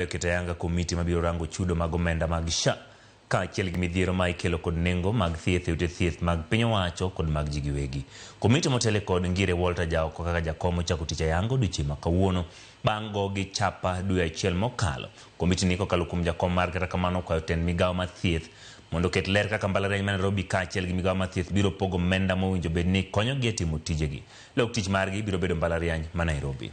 Oketo ayanga komiti mabiro rango chudo mag omenda mag SHA kaachiel gi midhiero ma ikelo kod nengo mag thieth e ute thieth mag piny owacho kod mag ji giwegi. Komiti motele kod Ngire Walter Jaoko kaka jakom ochako tich ayanga odiochieng' ma kawuono bang' gogi chapa dwe achiel mokalo. Komiti ni kokalo kuom jakom mar kata kamano okwayo tend migawo mar thieth mondo oket ler kaka mbalariany ma Nairobi kaachiel gi migawo mar thieth biro pogo omenda mowinjo bed ni konyogi e timo tijegi. Lok tich margi biro bedo mbalariany ma Nairobi.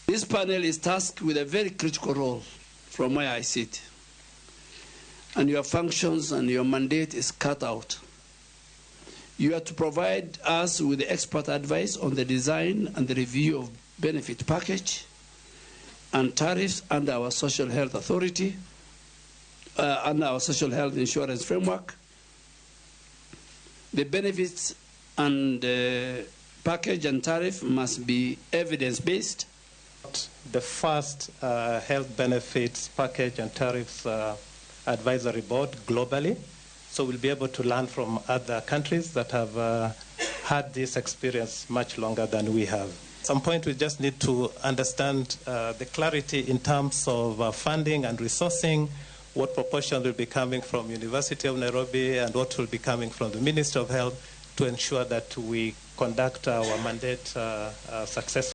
This panel is tasked with a very critical role from where I sit. And your functions and your mandate is cut out. You are to provide us with expert advice on the design and the review of benefit package and tariffs under our social health authority, under our social health insurance framework. The benefits and package and tariff must be evidence-based. The first health benefits package and tariffs advisory board globally. So we'll be able to learn from other countries that have had this experience much longer than we have. At some point, we just need to understand the clarity in terms of funding and resourcing, what proportion will be coming from University of Nairobi and what will be coming from the Ministry of Health to ensure that we conduct our mandate successfully.